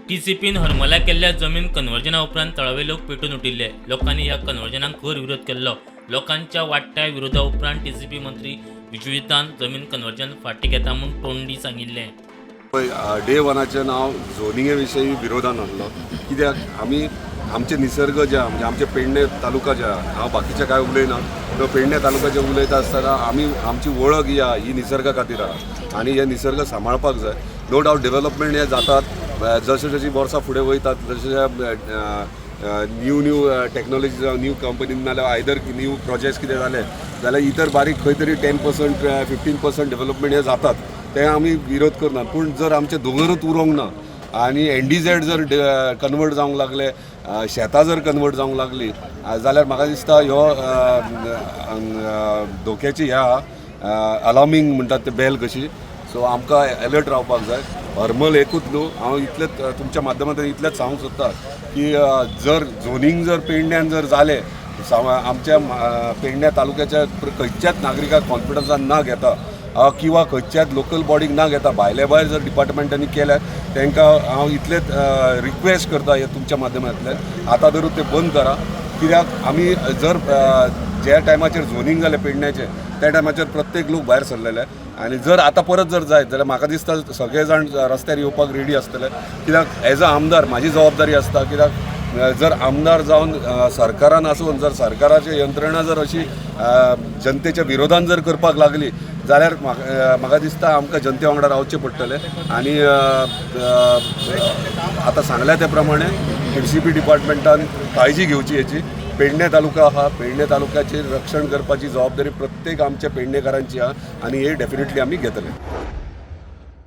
टीसीपीन हरमला केल्ल्या जमीन कन्वर्जना उपरांत थळावे लोक पेटून उठिल्ले. लोकांनी ह्या कन्वर्जनाक खर विरोध केल्लो. लोकांच्या वाडट्या विरोधा उपरांत टीसीपी मंत्री विश्वजितान जमीन कन्वर्जन फाटीं घेता म्हूण तोंडी सांगिल्लें. पळय, डे वनाचें नांव झोनिंगे विशयी विरोधान आहलो, कित्याक आमी आमचे निसर्ग जे आहा, म्हणजे आमचे पेडणे तालुका जे आहा, हांव बाकीचे कांय उलयना, पूण पेडणे तालुक्याचे उलयता आसतना आमी आमची वळख ही आहा, ही निसर्गा खातीर आहा आनी हे निसर्ग सांबाळपाक जाय. नो डावट डेवलपमेंट हे जातात, जशें जशीं वर्सां फुडें वयतात तशें न्यू न्यू टॅक्नोलॉजी जावं न्यू कंपनी नाल्यार आयदर न्यू प्रोजेक्ट्स कितें जाले जाल्यार इतर बारीक खंय तरी 10%, 15% डेवलपमेंट हे जातात, ते आमी विरोध करनात. पूण जर आमचे दोंगरूच उरोंक ना आनी एनडीझेड जर कन्वर्ट जावंक लागले, शेतां जर कन्वर्ट जावंक लागली जाल्यार म्हाका दिसता ह्यो धोक्याची ह्या अलार्मींग म्हणटात ते बेल कशी. सो आमकां एलर्ट रावपाक जाय. हरमल एकूच न्हू, हांव इतलेंच तुमच्या माध्यमांतल्यान इतलेंच सांगूंक सोदता की जर झोनींग जर पेडण्यान जर जालें, आमच्या पेडण्या तालुक्याच्या खंयच्याच नागरिकाक कॉन्फिडन्सान ना घेता किंवा खंयच्याच लोकल बॉडीक ना घेता भायले भायर जर डिपार्टमेंटांनी केल्यार, तांकां हांव इतलेंच रिक्वेस्ट करता हे तुमच्या माध्यमांतल्यान, आतां धरून ते बंद करा. कित्याक आमी जर ज्या टायमाचेर झोनींग जालें पेडण्याचें त्या टायमाचेर प्रत्येक लोक भायर सरलेले आनी जर आतां परत जर जायत जाल्यार म्हाका दिसता सगळे जाण रस्त्यार येवपाक रेडी आसतले. कित्याक एज अ आमदार म्हाजी जबाबदारी आसता, कित्याक जर आमदार जावन सरकारान आसून जर सरकाराची यंत्रणा जर अशी जनतेच्या विरोधान जर करपाक लागली जाल्यार म्हाका म्हाका दिसता आमकां जनते वांगडा रावचें पडटलें. आनी आतां सांगल्या त्या प्रमाणे टीसीपी डिपार्टमेंटान काळजी घेवची हेची. पेडणे तालुका आहा, पेडणे तालुक्याचेर रक्षण करपाची जबाबदारी प्रत्येक आमच्या पेडणेकारांची आहा आनी हे डेफिनेटली आमी घेतले.